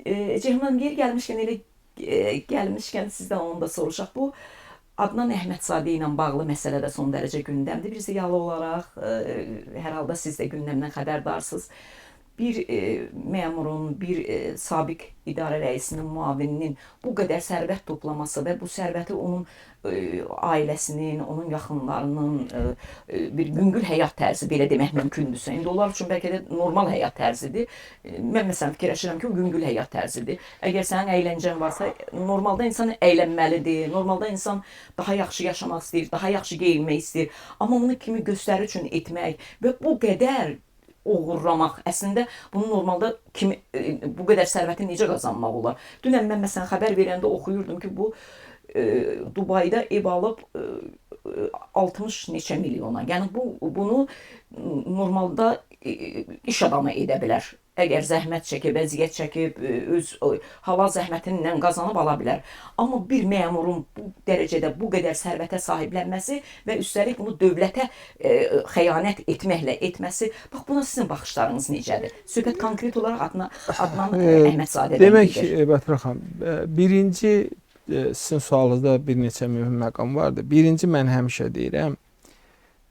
Ceyhun xanım, yeri gəlmişkən elə gəlmişkən sizdən onu da soruşaq. Bu Adnan Əhmədzadə ilə bağlı məsələ də son dərəcə gündəmdir. Bir ziyalı olaraq hər halda siz də gündəmdən xəbərdarsınız. Bir məmurun, bir sabiq idarə rəisinin müavininin bu qədər sərvət toplaması və bu sərvəti onun ailəsinin, onun yaxınlarının bir yüngül həyat tərzi belə demək mümkündürsə. İndi onlar üçün bəlkə də normal həyat tərzidir. Mən məsələn fikirləşirəm ki, o yüngül həyat tərzidir. Əgər sənin əyləncən varsa, normalda insan əylənməlidir. Normalda insan daha yaxşı yaşamaq istəyir, daha yaxşı geyinmək istəyir. Amma bunu kimi göstəri üçün etmək və bu qədər oğurlamaq, əslində bunu normalda kimi bu qədər sərvəti necə qazanmaq olar? Dünən mən məsələn xəbər verəndə oxuyurdum ki, bu Dubayda ev alıb 60 neçə milyona. Yəni bunu normalda iş adamı edə bilər. Əgər zəhmət çəkib, əziyyət çəkib, öz halal zəhmətinlə qazanıb ala bilər. Amma bir məmurun bu dərəcədə bu qədər sərvətə sahiblənməsi və üstəlik bunu dövlətə xəyanət etməklə etməsi, bax buna sizin baxışlarınız necədir? Söhbət konkret olaraq Adnan Əhmədzadədən demək, gedir. Bətrə xanım, birinci sizin sualınızda bir neçə mühüm məqam vardı. Birinci, mən həmişə deyirəm,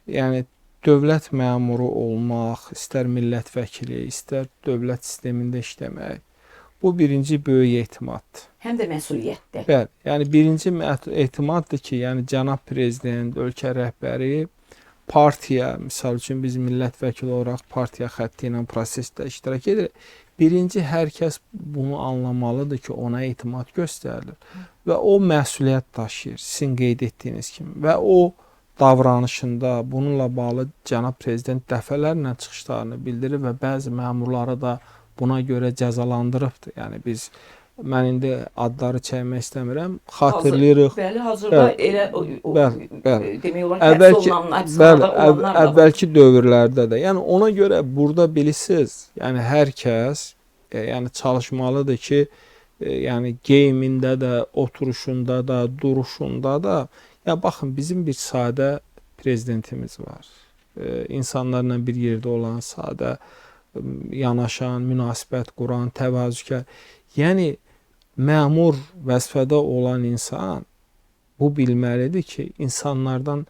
yəni dövlət məmuru olmaq, istər millət vəkili, istər dövlət sistemində işləmək, bu birinci böyük etimaddır. Həm də məsuliyyətdir. Bəli, yəni birinci etimaddır ki, yəni cənab prezident, ölkə rəhbəri partiya, misal üçün biz millət vəkili olaraq partiya xətti ilə prosesdə iştirak edirik. Birinci, hər kəs bunu anlamalıdır ki, ona etimad göstərilir və o məsuliyyət daşıyır, sizin qeyd etdiyiniz kimi və o davranışında bununla bağlı cənab prezident dəfələrlə çıxışlarını bildirir və bəzi məmurları da buna görə cəzalandırıbdır. Yəni mən indi adları çəkmək istəmirəm. Xatırlayırıq. Bəli, hazırda elə bəli, bəli. Demək olar ki, həbs olunan, həbsxanada olanlar da var. Əvvəlki dövrlərdə də. Yəni ona görə burada bilirsiniz, yəni hər kəs yəni çalışmalıdır ki, yəni geyimində də, oturuşunda da, duruşunda da. Ya baxın, bizim bir sadə prezidentimiz var. İnsanlarla bir yerdə olan, sadə yanaşan, münasibət quran, təvazökar. Yəni məmur vəzifədə olan insan bu bilməlidir ki, insanlardan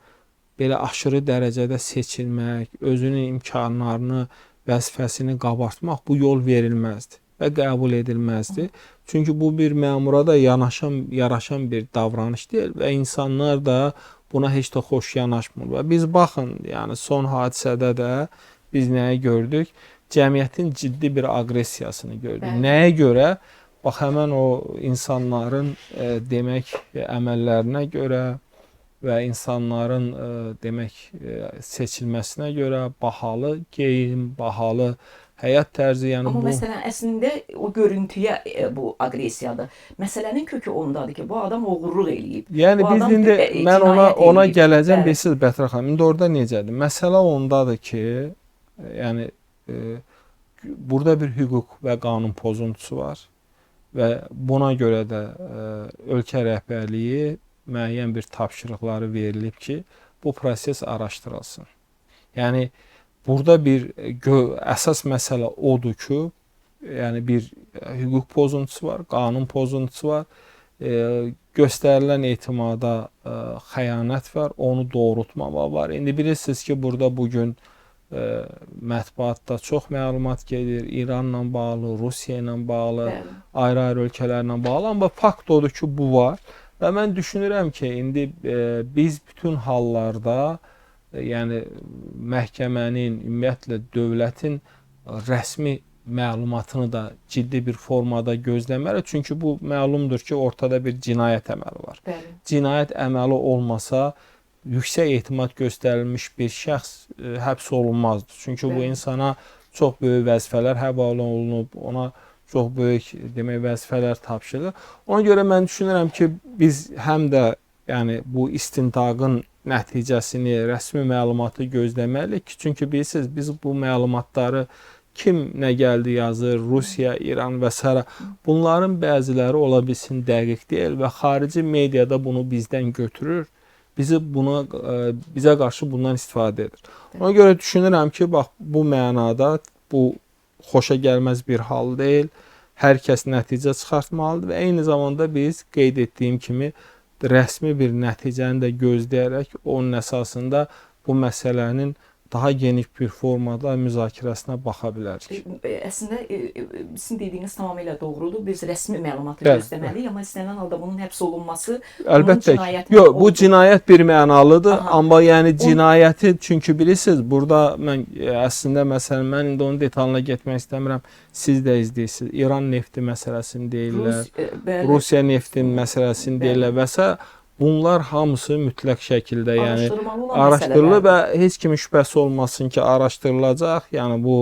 belə aşırı dərəcədə seçilmək, özünün imkanlarını, vəzifəsini qabartmaq bu yol verilməzdir və qəbul edilməzdir. Çünki bu bir məmura da yaraşan bir davranış deyil və insanlar da buna heç də xoş yanaşmır. Və biz baxın, yəni son hadisədə də biz nəyi gördük? Cəmiyyətin ciddi bir aqressiyasını gördük. Bəli. Nəyə görə? Bax, həmən o insanların demək əməllərinə görə və insanların demək seçilməsinə görə bahalı geyim, bahalı həyat tərzi, yəni Amma bu məsələn əslində o görüntüyə bu aqressiyadır. Məsələnin kökü ondadır ki, bu adam oğurluq eləyib. Yəni bu biz adam indi mən ona cinayət eləyib. gələcəm, Bəli. bilirsiniz Bətrə xanım. İndi orada necədir? Məsələ ondadır ki, yəni burada bir hüquq və qanun pozuntusu var və buna görə də ölkə rəhbərliyi müəyyən bir tapşırıqları verilib ki, bu proses araşdırılsın. Yəni burada bir əsas məsələ odur ki, yəni bir hüquq pozuntusu var, qanun pozuntusu var, göstərilən etimada xəyanət var, onu doğrultmama var. İndi bilirsiniz ki, burada bugün mətbuatda çox məlumat gedir İranla bağlı, Rusiya ilə bağlı, ayrı-ayrı ölkələrlə bağlı, amma fakt odur ki, bu var. Və mən düşünürəm ki, indi biz bütün hallarda, yəni məhkəmənin, ümumiyyətlə dövlətin rəsmi məlumatını da ciddi bir formada gözləməliyik. Çünki bu məlumdur ki, ortada bir cinayət əməli var. Bəli. Cinayət əməli olmasa yüksək etimad göstərilmiş bir şəxs həbs olunmazdı. Çünki bu Bəli. insana çox böyük vəzifələr həvalə olunub, ona çox böyük demək vəzifələr tapşırılır. Ona görə mən düşünürəm ki, biz həm də yəni bu istintaqın nəticəsini, rəsmi məlumatı gözləməliyik ki, çünki bilirsiniz, biz bu məlumatları kim nə gəldi yazır, Rusiya, İran və s. Bunların bəziləri ola bilsin dəqiq deyil və xarici mediada bunu bizdən götürür. Bizi buna bizə qarşı bundan istifadə edir. Ona görə düşünürəm ki, bax bu mənada bu xoşa gəlməz bir hal deyil. Hər kəs nəticə çıxartmalıdır və eyni zamanda biz qeyd etdiyim kimi rəsmi bir nəticəni də gözləyərək onun əsasında bu məsələnin daha geniş bir formada müzakirəsinə baxa bilərik. Əslində sizin dediyiniz tamamilə doğrudur. Biz rəsmi məlumatı gözləməliyik, amma istənilən halda bunun həbs olunması əlbəttə ki, yox, bu cinayət bir mənalıdır, amma yəni cinayəti çünki bilirsiniz, burada mən əslində məsələn mən indi onun detalına getmək istəmirəm. Siz də izləyirsiniz. İran nefti məsələsini deyirlər. Rusiya neftinin məsələsini deyirlər və s. Bunlar hamısı mütləq şəkildə, yəni araşdırılır və heç kimin şübhəsi olmasın ki, araşdırılacaq. Yəni bu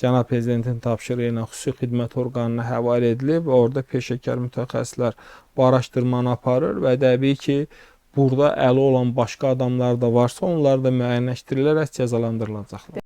cənab prezidentin tapşırığı ilə xüsusi xidmət orqanına həvalə edilib və orada peşəkar mütəxəssislər bu araşdırmanı aparır və təbii ki, burada əli olan başqa adamlar da varsa, onlar da müəyyənləşdirilərək cəzalandırılacaqlar.